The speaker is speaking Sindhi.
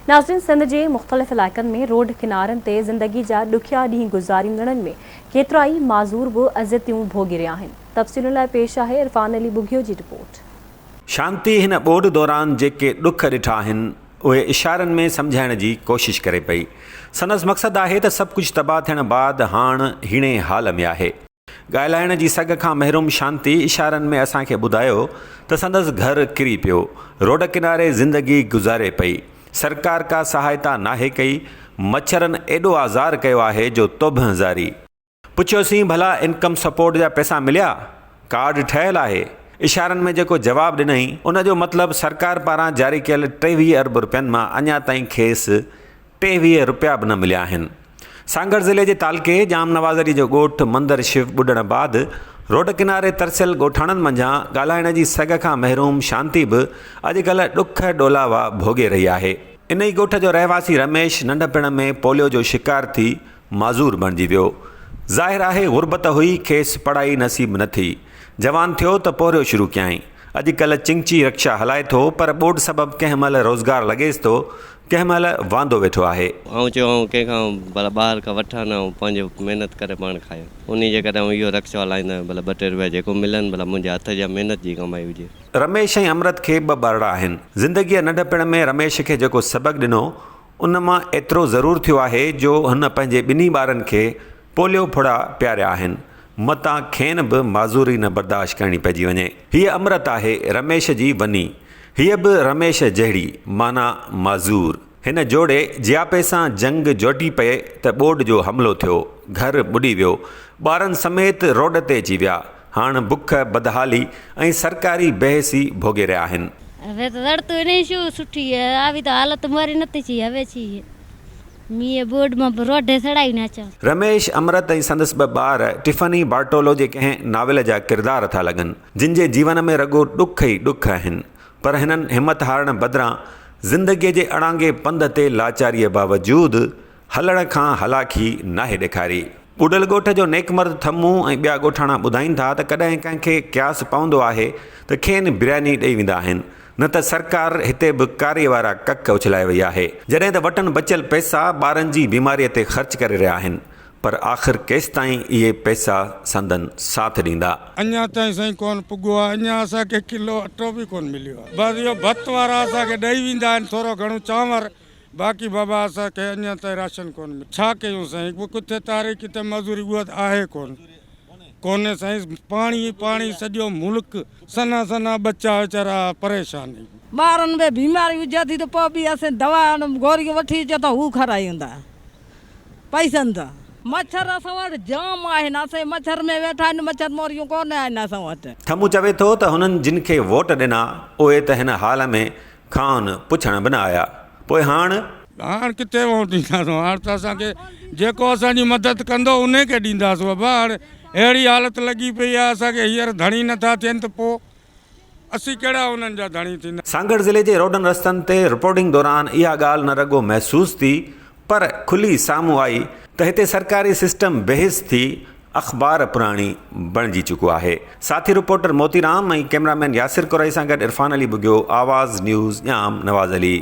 ناظرين سنڌ جي مختلف علائقن ۾ روڊ ڪنارن تي زندگي جا ڏکيا ڏينهن گذاريندڙن ۾ ڪيترائي معذور به اذيتون ڀوڳي رهيا آهن. تفصيلن لاء پيش آهي عرفان علي ٻگهيو جي رپورٽ. شانتي هن ٻوڏ دوران جيڪي ڏک ڏٺا آهن، اهي اشارن ۾ سمجهائڻ جي ڪوشش ڪري پئي. سندس مقصد آهي ته سڀ ڪجهه تباهه ٿيڻ بعد هاڻ هيڻي حال ۾ آهي. ڳالهائڻ جي سگهه کان محروم شانتي اشارن ۾ اسان کي ٻڌايو ته سندس گهر ڪري پيو، روڊ ڪناري زندگي گذاري پئي، سرڪار ڪا سهائتا ناهي ڪئي، مڇرن ايڏو آزار ڪيو آهي جو توبهه زاري. پڇيوسين ڀلا انڪم سپورٽ جا پئسا مليا؟ ڪارڊ ٺهيل آهي؟ اشارن ۾ جيڪو جواب ڏنائين ان جو مطلب سرڪار پاران جاري ڪيل 23 ارب رپين مان اڃا تائين کيس 23 رپيا به نه مليا آهن. سانگهڙ ضلعي جي تعلقي ڄام نواز علي جو ڳوٺ مندر شو ٻڏڻ بعد روڊ ڪناري ترسيل ڳوٺاڻن منجهان ڳالهائڻ جي سگهه کان محروم شانتي به اڄڪلهه ڏک ڏولاوا ڀوڳي رهي آهي. ان ئي ڳوٺ جو رهواسي رميش ننڍپڻ ۾ پوليو جو شڪار ٿي معذور بڻجي ويو. ظاهر آهي غربت هئي کيس پڙهائي نصيب نه ٿي. جوان ٿيو ته پورهيو شروع ڪيائين. اڄڪلهه چنگچي رڪشا هلائي ٿو پر ٻوڏ سبب ڪنهن مهل روزگار لڳيس ٿو ڪنهن مهل واندو ويٺو آهي. آئون چيو آئون ڪنهن کان ڀلا ٻاهر کان وٺان نه آئون پنهنجو محنت ڪري پاڻ کايان. انهي جي ڪري آئون اهو رڪشو هلائيندو آهيان ڀلا ٻه ٽي روپيا جيڪو ملن ڀلا منهنجي هٿ جا محنت جي ڪمائي هجي. رميش ۽ امرت کي ٻه ٻارڙا آهن. زندگيء ننڍپڻ ۾ رميش کي جيڪو سبق ڏنو ان مان ايترو ضرور ٿيو آهي جو هن پنهنجي ٻنهي ٻارن کي پوليو ڦڙا پياريا آهن، متان کين به معذوري نه برداشت ڪرڻي پئجي وڃي. هيء امرت آهي رميش جي وني. هيء به رميش جهڙي، معنيٰ معذور. هن جوڙي جياپي سان جنگ جوٽي پئي ته ٻوڏ جو حملو ٿيو. گهر ٻڏي ويو. ٻارن سميت روڊ تي اچي ويا. هاڻ بک، بدحالي ۽ سرڪاري بيحسي ڀوڳي رهيا آهن. હવે તો રડતું નહીં શું સુઠી આવી તો હાલત મારી નથી છી હવે છી مينهن ٻوڏ مان به روڍي سڙائي ناچان. رميش، امرت ۽ سندس ٻه ٻار ٽفني بارٽولو جي ڪنهن ناول جا ڪردار ٿا لڳن، جن جي جيون ۾ رڳو ڏک ئي ڏک آهن، پر هنن همت هارڻ بدران زندگيء جي اڙانگي پنڌ تي لاچاريء باوجود هلڻ کان هلاکي ناهي ڏيکاري. ٻڏل ڳوٺ جو نيڪ مرد ٿمون ۽ ٻيا ڳوٺاڻا ٻڌائين ٿا ته ڪڏهن ڪنهن کي قياس پوندو آهي ته کين برياني ڏئي ويندا آهن، نه ته سرڪار هتي به ڪاري وارا ڪک اڇلائي وئي آهي، جڏهن ته وٽن بچيل پئسا ٻارن جي بيماري تي خرچ ڪري رهيا آهن، پر آخر ڪيستائين اهي پئسا سندن ساٿ ڏيندا. اڃا تائين سائين ڪون پڳو آ اڃا اسان کي ڪلو اٽو به ڪون مليو آ بس اهو ڀت وارا اسان کي ڏئي ويندا آهن ٿورو گهڻو چانور باقي بابا اسان کي اڃا تائين راشن ڪون مليو ڇا ڪيون سائين ڪٿي تاري ڪٿي مزوري اها ته آهي ڪون ڪونهي سائين پاڻي ئي پاڻي سڄو ملڪ سنها سنها ٻچا ويچارا پريشان آهن. ٻارن ۾ بيماري هجي ٿي ته پوء به اسين دوا گوريون وٺي اچون ته هو کارائيون ٿا پئسن سان. مڇر اسان وٽ جام آهن اسين مڇر ۾ ويٺا آهيون مڇر موريون ڪونه آهن اسان وٽ. ٿمون چوي ٿو ته هنن جن کي ووٽ ڏنا اهي ته هن حال ۾ کانئن پڇڻ به نه آيا. پوء هاڻ؟ هاڻ ڪٿي ووٽ ڏينداسون هاڻ ته اسان کي جيڪو اسان جي مدد ڪندو انهي کي ڏينداسون ابا هاڻ اهڙي حالت لڳي پئي آهي اسان کي هينئر ڌڻي نٿا ٿين ته پوء اسين ڪهڙا انهن جا ڌڻي ٿيندا. سانگهڙ ضلعي جي روڊن رستن تي رپورٽنگ دوران اها ڳالهه نه رڳو محسوس ٿي پر کلي سامهون آئي ته هتي سرڪاري سسٽم بيحس ٿي اخبار پراڻي بڻجي چڪو آهي. ساٿي رپورٽر موتي رام ۽ ڪئميرامين ياسر ڪورائي سان گڏ عرفان علي ٻگهيو، آواز نيوز، ڄام نواز علي.